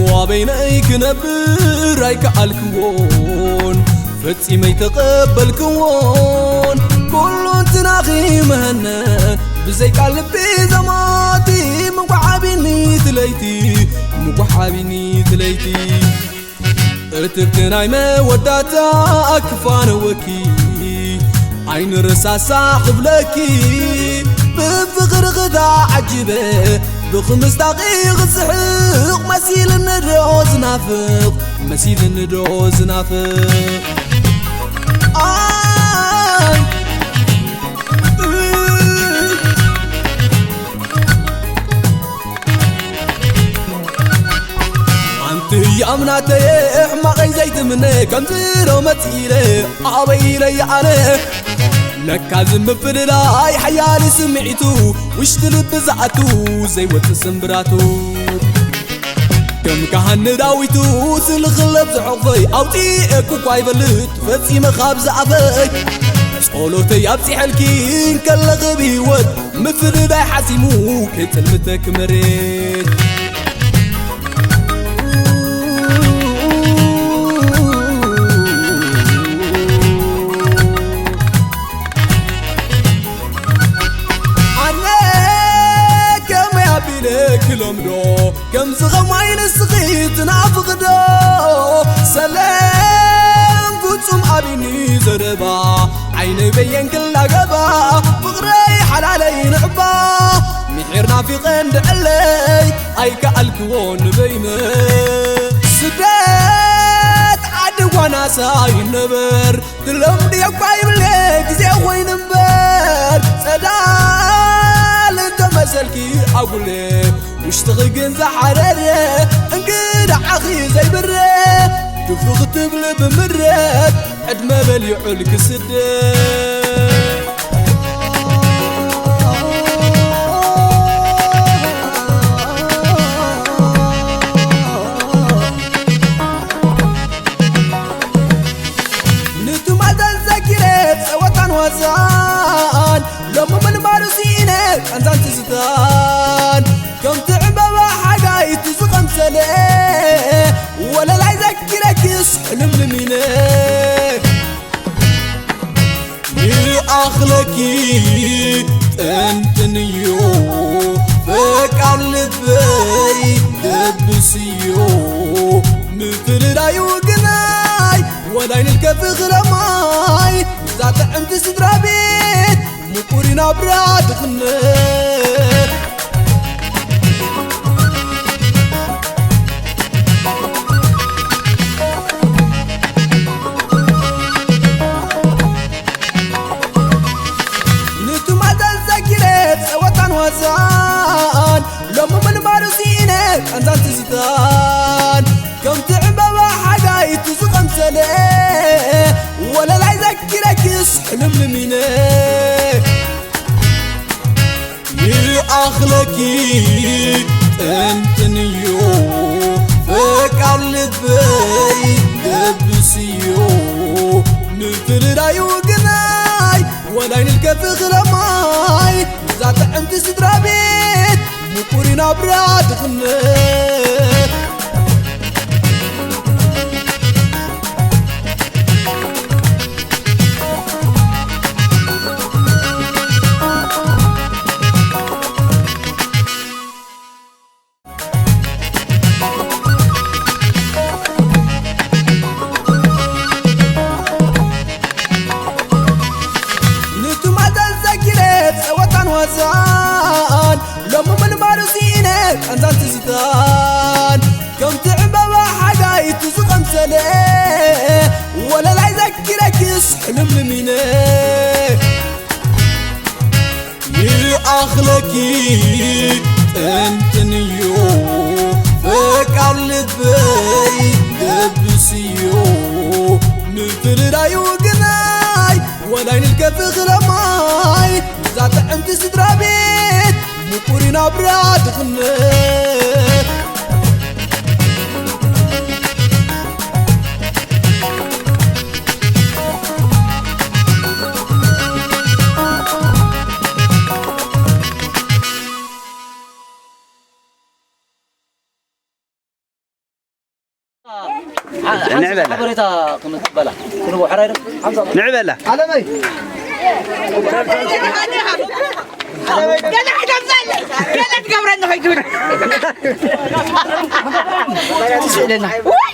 ዋበይነይ ክነብር ኣይከኣልክዎን፣ ፈጺመይ ተቐበልክዎን። ኩሉ እንትናኺ መሃነ ብዘይ ቃል ልቢ ዘማቲ፣ ምጉሓቢኒ ትለይቲ፣ ምጉሓቢኒ ትለይቲ። እትብቲ ናይ መወዳእታ ክፋነወኪ ኣይንረሳሳ ክብለኪ፣ ብፍቕሪ ክተዓጅበ ብኽምስታኺ ክስሕቕ መሲልኒ ዶ ዝናፍቕ፣ መሲልኒ ዶ ዝናፍቕ። ኣይ ኣንቲ ኣምላኸየ ሕማቐይ ዘይትምነ፣ ከምዚ ዶ መጺለ ኣበይ ኢለ ኣነ። ለካ እዚ ምፍልላይ ሓያል ስምዒቱ፣ ውሽጢ ልቢ ዝኣቱ ዘይወጽእ ስምብራቱ። ከም ካህን ንዳዊቱ ስልኽለብ ዝሕቑፈይ፣ ኣውጺኤኩ እኳ ይበልጥ ፈጺመ ካብ ዝኣፈይ። ጸሎተይ ኣብጺሐልኪ እንከለኺ ብህይወት፣ ምፍልላይ ሓሲሙ ከይጽልምተኪ መሬት። ኣነ ከመይ ኣቢለ ክለምዶ፣ ከምዚ ኸማይ ንስኺ ትናፍቕ ዶ? ሰለም ፍጹም ኣቢኒ ዘረባ፣ ዓይነይ በየን ክላገባ፣ ፍቕረይ ሓላለይ ንዕባ፣ ምሒር ናፊቐ እንድዕለይ ኣይከኣልክዎ ንበይነ። ስደት ዓዲ ጓናሳ ይነበር፣ ትለምድዮ እኳ ይብለ ግዜ ኮይኑ እምበር፣ ጸዳል እንተመሰልኪ ኣጉለ፣ ውሽጥኺ ግን ዝሓረረ እንግዳዓኺ ዘይብረ፣ ድፍኡ ክትብሊ ብምረት ዕድመ በሊዑልኪ ስደት። ንትማል ዘኪረ ጸወታን ዋዛን፣ ሎሚ ምንባሩ ስኢነ ቃንዛን ትዝታን። ከምቲ ዕምባባ ሓጋይ እቲ ዝቐምሰለ፣ ወለላይ ዘኪረኪስ ሕልምልም ኢለ። ይኣኽለኪ ጠንጥንዮ፣ ፈቃር ልበይ ደብስዮ። ምፍልላዩ ግናይ ወላይ ንልከፍ ክለማይ፣ እዛ ጥዕምቲ ስድራ ቤት ምቁሪ ናብራ ድኽነት። ንትማል ዘኪረ ጸወታን ዋዛን፣ ሎሚ ምንባሩ ስኢነ ቃንዛን ትዝታን። ከምቲ ዕምባባ ሓጋይ እቲ ዝቐምሰለ፣ ወለላይ ዘኪረኪስ ሕልምልም ኢለ። ይኣኽለኪ ጠንጥንዮ፣ ፈቃር ልበይ ደብስዮ። ምፍልላዩ ግናይ ወላይ ንልከፍ ክለማይ፣ እዛ ጥዕምቲ ስድራ ቤት ምቁሪ ናብራ ድኽነት። ንትማል ዘኪረ ጸወታን ዋዛን፣ ሎሚ ምንባሩ ስኢነ ቃንዛን ትዝታን። ከምቲ ዕምባባ ሓጋይ እቲ ዝቐምሰለ፣ ወለላይ ዘኪረኪስ ሕልምልም ኢለ። ይኣኽለኪ ጠንጥንዮ፣ ፈቃር ልበይ ደብስዮ። ምፍልላዩ ግናይ ወላይ ንልከፍ ክለማይ፣ እዛ ጥዕምቲ ስድራ ቤት ምቁሪ ናብራ ድኽነት። ንዕበላ። ሓበሬታ ክንበላ። ክንቦ ሕራይ ዶ? ንዕበላ። ዓለመይ። ገለ ኣይተምጻለይ። ገለ ትገብረኒ ከይትብል። ትስእለና። ወይ!